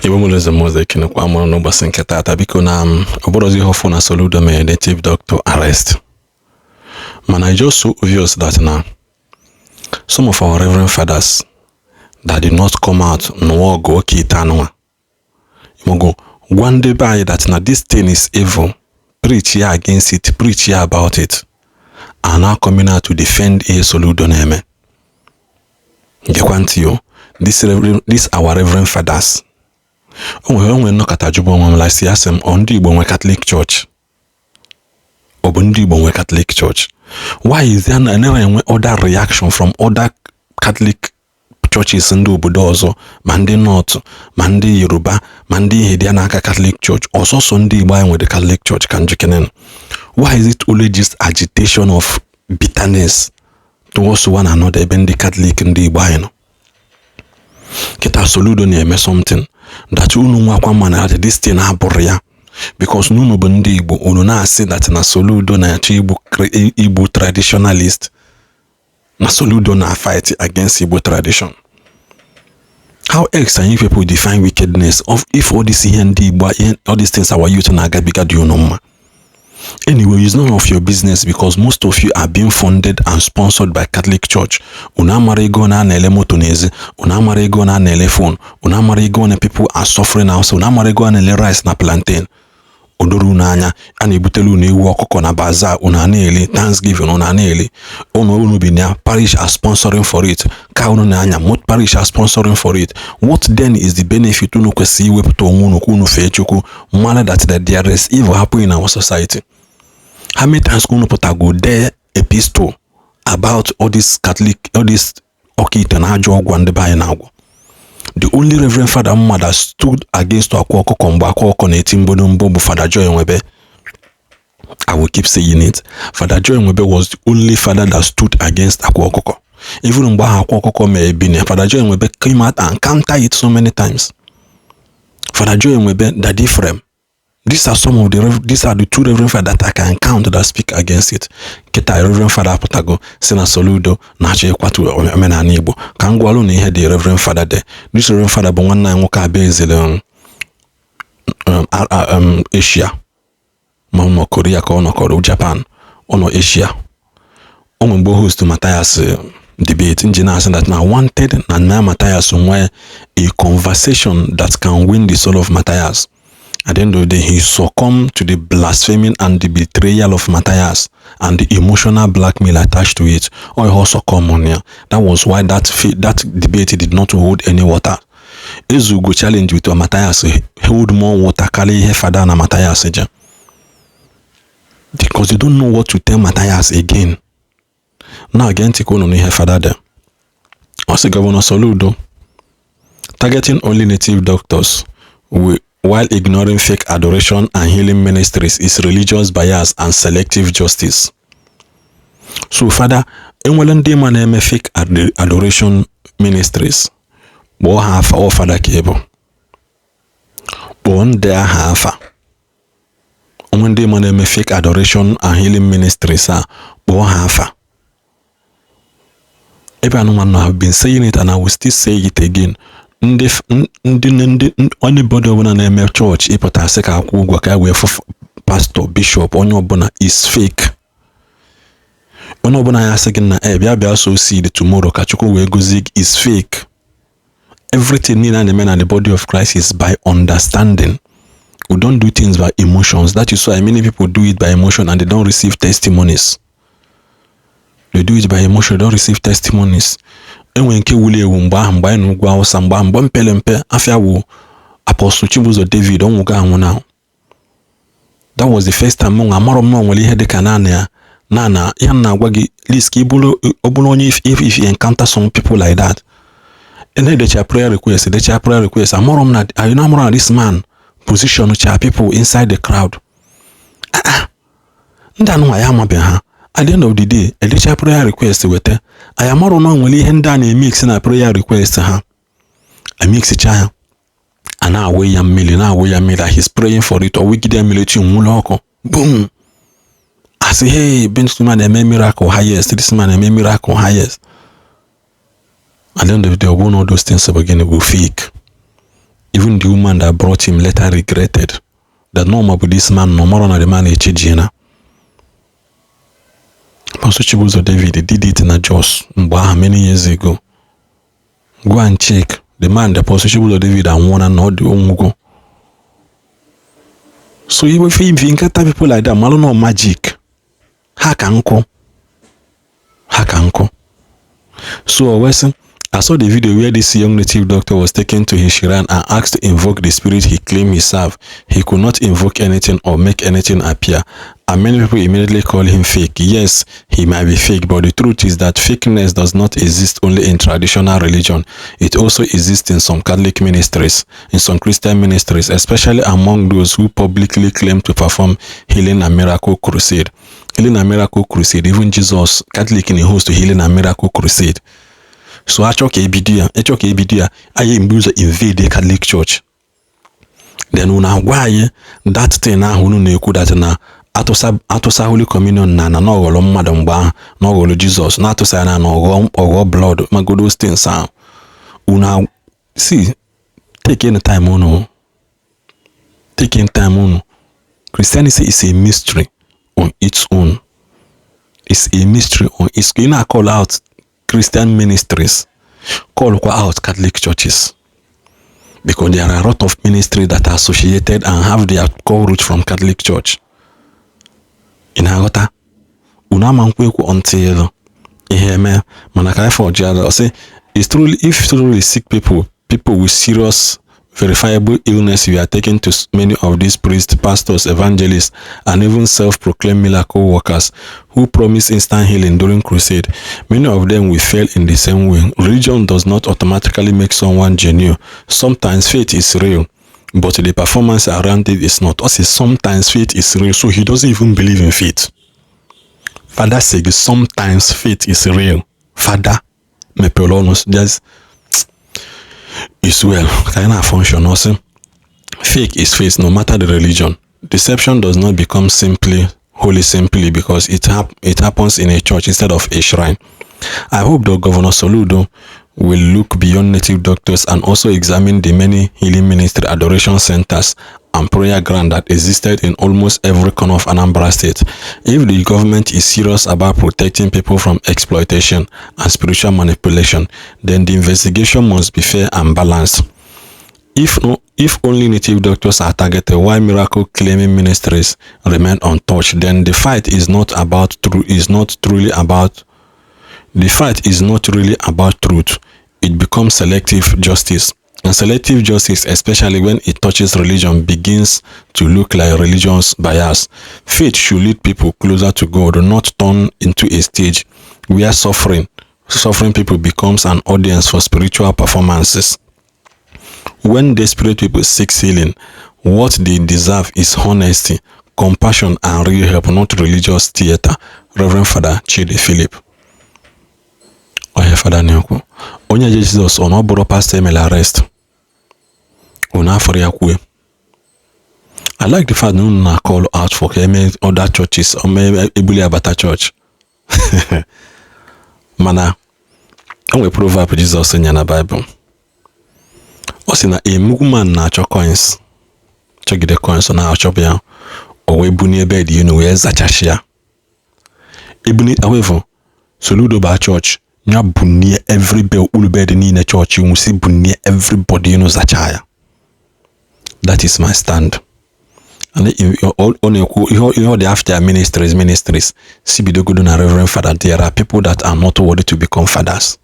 Igbo mụrụ eze m ọzọ, ekenekwa mụrụ n'ụbọchị nke taata. Biko, na ọ bụrụzi ihe ọfụ na Soludo mere native doctor arrest, mana it's just so obvious that na some of our reverend fathers that did not come out nụọ ọgụ oke ite anụnwa mogo gwa ndị be anyị that na this thing is evil, preach ya against it, preach ya about it, are now coming out to defend ihe Soludo na-eme. Gekwa ntị o, this our reverend fathers, o nwere nnọkọta jụbụ onwe m lasị, asị m, ọ ndị Igbo nwe Catholic Church? Ọ bụ ndị Igbo nwe Catholic Church? Why is there na enwe other reaction from other Catholic churches, ndị obodo ọzọ, ma ndị North, ma ndị Yoruba, ma ndị ihe dị n'aka Catholic Church? Ọsọsọ ndị Igbo anyị nwere Catholic Church ka njikere. Why is it always just agitation of bitterness towards one another ebe ndị Catholic ndị Igbo anyị nọ? Kịta Soludo na-eme something that unu nwakwa mana that this thing abụrụ ya, because unu bụ ndị Igbo, unu na-asị that na Soludo na-achọ igbu Igbo traditionalist, na Soludo na fight against Igbo tradition. How else can you people define wickedness of if all this ihe ndị Igbo, all these things our youth na-agabiga dị unu mma? Anyway, it's none of your business, because most of you are being funded and sponsored by Catholic Church. Unu amara ego na a na-ele moto n'ezi, unu amara ego na a na-ele phone, unu amara ego na people are suffering also, unu amara ego a na-ele rice na plantain. Odoro unu anya, a na-ebutelu unu ewu, ọkụkọ na bazaar, unu a na-ele. Thanksgiving, unu a na-ele. Unu bi na parish are sponsoring for it, ka unu na-anya most parish are sponsoring for it. What then is the benefit? Unu kwesịrị iwepụta onwe unu ka unu fee Chukwu, mara that there is evil happening in our society. How many times unu pụtago dee epistle about all this Catholic, all this ọka ite na ajọ ọgwụ ndị be anyị na-agwọ? The only reverend father mma that stood against Akwa Ọkụkọ mgbe Akwa Ọkụkọ na-eti mgbodomgbo bụ Father Joy Nwebe. I will keep saying it. Father Joy Nwebe was the only father that stood against Akwa Ọkụkọ. Even mgbe ahụ Akwa Ọkụkọ mere ebine, Father Joy Nwebe came out and counter it so many times. Father Joy Nwebe, Daddy Ephraim, these are the two reverend father that I can count that speak against it. Kịta reverend father apụtago si na Soludo na-achọ ịkwatu omenala Igbo. Ka m gwalụ na ihe dị reverend father dị. This reverend father bụ nwanne anyị nwoke abịa ezere Asia, ma ọ nọ Korea ka ọ nọkọrọ Japan, ọ nọ Asia. O nwere mgbe host Matthias debate nji na-asị that na wanted na Matthias nwee a conversation that can win the soul of Matthias. At the end of the day, he succumbed to the blaspheming and the betrayal of Matthias and the emotional blackmail attached to it. Or he also succumbed on ya. That was why that debate did not hold any water. Ezugo challenge with Matthias hold more water karịa ihe Fada na Matthias je. Because they don't know what to tell Matthias again. Now again, ntị ka unu n'ihe Fada dị. Ọ sị Governor Soludo targeting only native doctors while ignoring fake adoration and healing ministries is religious bias and selective justice. So Father, enwere ndị ma na-eme fake adoration ministries, kpọọ ha afa. Ọ Fada ka ịbụ, kpọọ ndị aha afa. Onwe ndị ma na-eme fake adoration and healing ministries a, kpọọ ha afa. Ebe anụmanụ have been saying it and I will still say it again. Ndị anybody ọbụla na-eme chọọchị ịpụta asị ka akwụ ụgwọ ka e wee fụ pastor, bishop, onye ọbụla is fake. Onye ọbụla ya asị gị na e bịa bịa sow seed tomorrow ka Chukwu wee gozie gị is fake. Everything niile a na-eme na the body of Christ is by understanding. We don't do things by emotions. That is why many people do it by emotion and they don't receive testimonies. They do it by emotion, they don't receive testimonies. Enwere nke wuli ewu mgbe ahụ, mgbe anyị na ugwu Awụsa, mgbe ahụ, mgbe mpere mpe, afịa wụ Apostle Chibuzo David ọnwụgo anwụ now. That was the first time mụ amarọ m na o nwere ihe dịka naanị ya na ya m na-agwa gị list ka ị bụrụ ọ bụrụ onye if you encounter some people like that, na-edecha prayer request, edecha prayer request, amarọ m na I na amarọ na this man position cha people inside the crowd. Ah ah, ndị anụnwa ya amabeghị ha. At the end of the day, edecha prayer request weta, anyị amarọ na o nwere ihe ndị a na-emix na prayer request ha, emixicha ya, a na-awụ ya mmiri, na-awụ ya mmiri. He's praying for it, ọ wigide ya mmiri chi nwụrụ ọkụ, boom, asị, "Hey, this man na-eme miracle highest, this man na-eme miracle highest." At the end of the day, ọ bụrụ na all those things bụ gịnị? Bụ fake. Even the woman that brought him later regretted that no ma bụ this man no mara na the man echejiena. Pastor Chibuzo David did it na Jos mgbe ahụ, many years ago. Go and check the man. The Apostle Chibuzo David anwụọna na ọ dị onwugo. So if you encounter people like that, malụ na magic ha ka nkụ, ha ka nkụ. So o wee sị, "I saw the video where this young native doctor was taken to his shrine and asked to invoke the spirit he claimed he served. He could not invoke anything or make anything appear, and many people immediately call him fake. Yes, he might be fake, but the truth is that fakeness does not exist only in traditional religion. It also exists in some Catholic ministries, in some Christian ministries, especially among those who publicly claim to perform healing and miracle crusade." Healing and miracle crusade, even Jesus, Catholic na host healing and miracle crusade. So achọ ka ebido ya, achọ ka ebido ya, anyị mgbe ụzọ invade Catholic Church. Then unu agwa anyị that thing ahụ unu na-ekwu, that na atụsa atụsa Holy Communion na na ọghọrọ mmadụ mgbe ahụ, na ọghọrọ Jizọs, na-atụsa ya na ọghọ ọghọ blood magodo things ahụ. Unu see, take any time unu, taking time unu. Christianity is a mystery on its own. It's a mystery on its. Ị na-call out Christian ministries, call kwa out Catholic churches, because there are a lot of ministries that are associated and have their core root from Catholic Church. Ị na-aghọta? Unu ama nkwu ekwu until ihe eme. Mana ka afọ ji ọ sị, is truly, if truly sick people, people with serious verifiable illness, you are taken to many of these priests, pastors, evangelists, and even self-proclaimed miracle workers who promise instant healing during crusade, many of them will fail in the same way. Religion does not automatically make someone genuine. Sometimes faith is real, but the performance around it is not." Also, sometimes faith is real, so he doesn't even believe in faith. Father said sometimes faith is real. Father mepere ọnụ, just is well ka anyị na-function. Ọ fake is faith, no matter the religion. Deception does not become simply holy simply because it happens in a church instead of a shrine. I hope the Governor Soludo will look beyond native doctors and also examine the many healing ministry, adoration centers, and prayer ground that existed in almost every corner of Anambra State. If the government is serious about protecting people from exploitation and spiritual manipulation, then the investigation must be fair and balanced. If no, if only native doctors are targeted while miracle claiming ministries remain untouched, then the fight is not really about truth. It becomes selective justice. And selective justice, especially when it touches religion, begins to look like religion's bias. Faith should lead people closer to God, not turn into a stage where suffering people becomes an audience for spiritual performances. When desperate people seek healing, what they deserve is honesty, compassion, and real help, not religious theater. Reverend Father Chidi Philip. Onye fada na-ekwu onye je Jizọs ọ na ọ bụrụ pastor emere arrest unu afọrọ ya kwue. I like the fact na unu na call out for ka eme other churches ome ebuli abata church, mana o nwere proverb Jizọs nye na Bible. Ọ sị na a woman na-achọ coins, chọgide coins, ọ na-achọpụ ya, o wee bunie bed enu wee zachasị ya ebuni. However, Soludo baa chọọchị ya, bunie every bed, okpuru bed niile chọọchị nwụsị, bunie everybody enu, zacha ya. That is my stand. And ọ na-ekwu ihe ọ dị after ministries si bidogodo na Reverend Father. There are people that are not worthy to become fathers.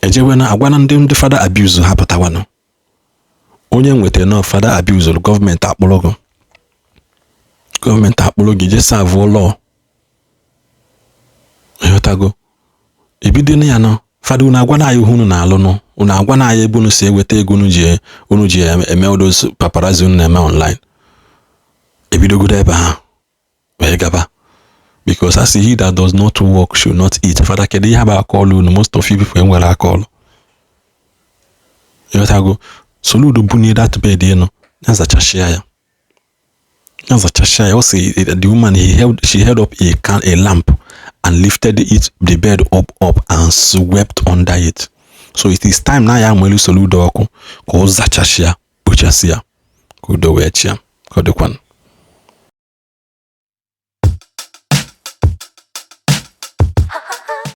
Ejewe na agwana ndị father abuse ha pụtawanụ. Onye nwetara na father abuse, gọọmenti akpụrụ gị, gọọmenti akpụrụ gị je serve law. Ịghọtago? Ebido na ya nọ. Fada, unu agwana anyị ihe unu na-alụnụ, unu agwana anyị ebe unu si eweta ego unu ji eme those paparazzi unu na-eme online. Ebidogodo ebe ahụ wee gaba, because as he that does not work should not eat. Fada, kedu ihe bụ aka ọlụ unu? Most of you people enwere aka ọlụ. Ịghọtago? Soludo bunie that bed enu ya, zachashịa ya, ya zachashịa ya. Ọ sị the woman he held she held up a lamp and lifted it, the bed up and swept under it. So it is time na ya nwere Soludo ọkụ ka ọ zachasịa, kpochasịa, ka udo wee chịa. Ka ọ dịkwanụ.